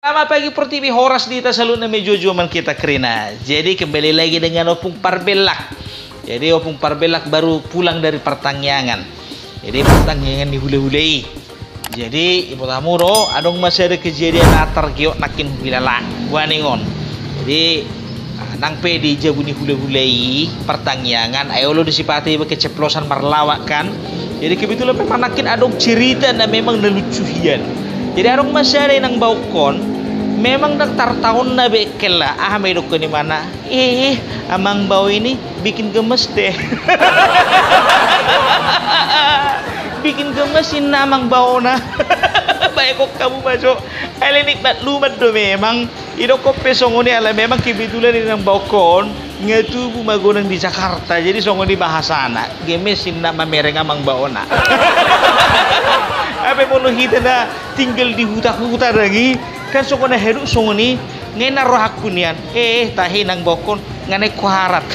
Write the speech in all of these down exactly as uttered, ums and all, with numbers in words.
Selamat pagi Portibi, horas di hita saluhutna, mejojo ma hita kerina. Jadi kembali lagi dengan Opung Parbellak. Jadi Opung Parbellak baru pulang dari partangiangan. Jadi partangiangan ni hulahula i. Jadi iboto hamu do, adong ma sada kejadian na targiot nangkin huhilala. Boaning on. Jadi ah, nang pe di jabu ni hulahula i partangiangan, ai olo do sipata iba keceplosan marlawak kan. Jadi kebetulan memang nangkin adong cerita na memang na lucu hian. Jadi adong ma sada inang baokkon, memang ndang tartaonna be kella, aha ma idokkon imana, eh, amang bao ini bikin gemes deh. Bikin gemes inna amang baona. Bae kok kamu masuk. Ele nikmat lumat do memang. Idokkon pe songon i ala memang kebetulan inang baokkon nga tubu magodang di Jakarta, jadi songon i bahasana, gemes inna mamereng amang baona. Hape molo hita na tinggal di huta-huta dang i, kan songon na heduk songon i, nga na rohangku nian, eh tahe inang baokkon nga naeng huarat.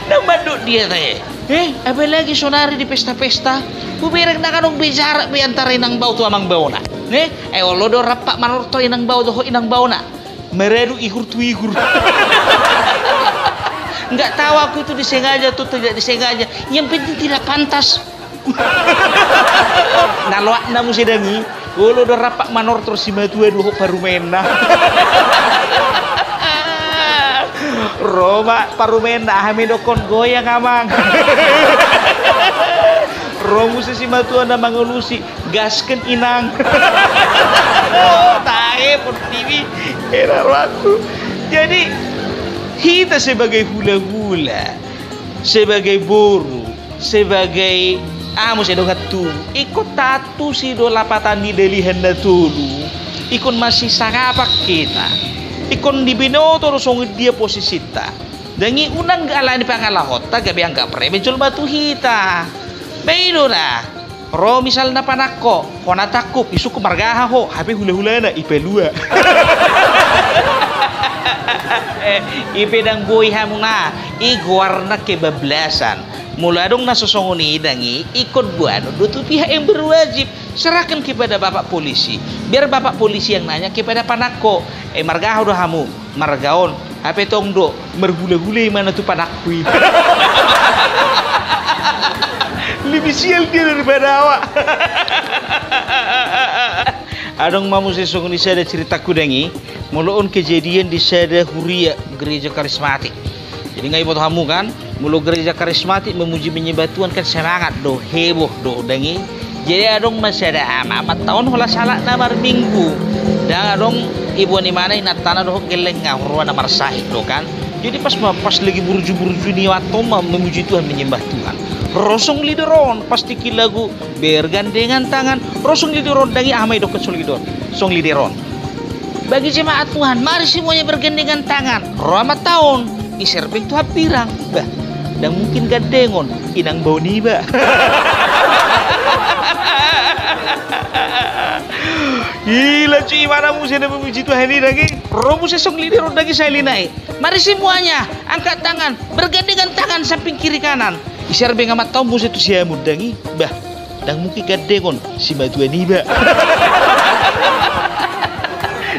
Nang mandok dia tahe. Eh, apalagi sonari di pesta-pesta, hubereng ndang adong be jarak be antara inang bao tu amang baona. Eh, ai olo do rampak manortor inang bao dohot inang baona. Maradu ihur tu ihur. Nggak tahu aku itu disengaja atau tidak disengaja. Yang penting tidak pantas. Na loakna muse dang i, olo do rampak manortor simatua dohot parumaenna. Ro ma parumaenna, aha ma idokkon, goyang amang. Ro muse simatuana mangalusi, gasken inang. Tahe Portibi, hera rohangku. Jadi hita sebagai hulahula, sebagai boru, sebagai, ah, muse dongan tubu, ingkon taantusi do lapatan ni dalihan na tolu. Ingkon masisangapan hita. Ingkon dibinoto do songon dia posisinta. Dang i unang alani pangalahonta gabe anggap remeh jolma tu hita. Ba i do na. Ro misalna panangko, hona tangkup, isungkun marga aha ho, hape hulahulana, ipalua. Eh, i pe dang boi hamuna, i goarna kebablasan. Molo adong na so songon i dang i, ingkon boanon do tu pihak yang berwajib. Serahkan kepada bapak polisi. Biar bapak polisi yang nanya kepada panangko. Eh, marga aha do hamu? Marga on. Hape tong do, marhulahula imana tu panangko i. Lebih sial dia daripada awak. Adong ma muse songon i sada ceritangku dang i, molo on kejadian di sada huria gereja karismatik. Jadi nga iboto hamu kan, molo gereja karismatik memuji menyembah Tuhan kan semangat do, heboh do dang i. Jadi adong ma sada ama, amanta on holan sahalakna marminggu. Ndang adong iboan imana, inantana dohot gellengna, rohana marsahit do kan. Jadi pas ma, pas lagi burju-burju ni amanta on ma memuji Tuhan, menyembah Tuhan. Ro song leader on, pas tingki lagu bergandengan tangan. Ro song leader on dang i, aha ma idokkon song leader on. Song leader on. Bagi jemaat Tuhan, mari semuanya bergandengan tangan. Ro amanta on, iserbeng tu hambirang. Bah, ndang mungkin gandengon, inang bao niba. Ila cu imana muse na memuji Tuhan i dang i. Ro muse song leader on dang i sahali nai. Mari semuanya angkat tangan, bergandengan tangan samping kiri kanan. Iserbeng amanta on muse tu siamun dang i. Bah, ndang mungkin gandengon, simatua niba.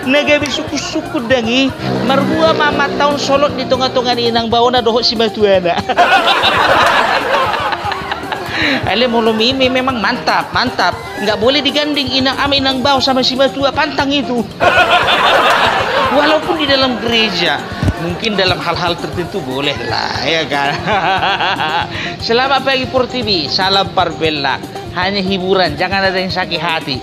Na gabe sungkun-sungkun dang i, marhua ma amanta on solot di tonga-tonga ni inang baona dohot simatuana. Ale molo mimi memang mantap, mantap. Nggak boleh digandeng inang ama, inang bao sama simatua, pantang itu. Walaupun di dalam gereja, mungkin dalam hal-hal tertentu boleh lah, ya kan? Selamat pagi Portibi, salam Parbellak. Hanya hiburan, jangan ada yang sakit hati.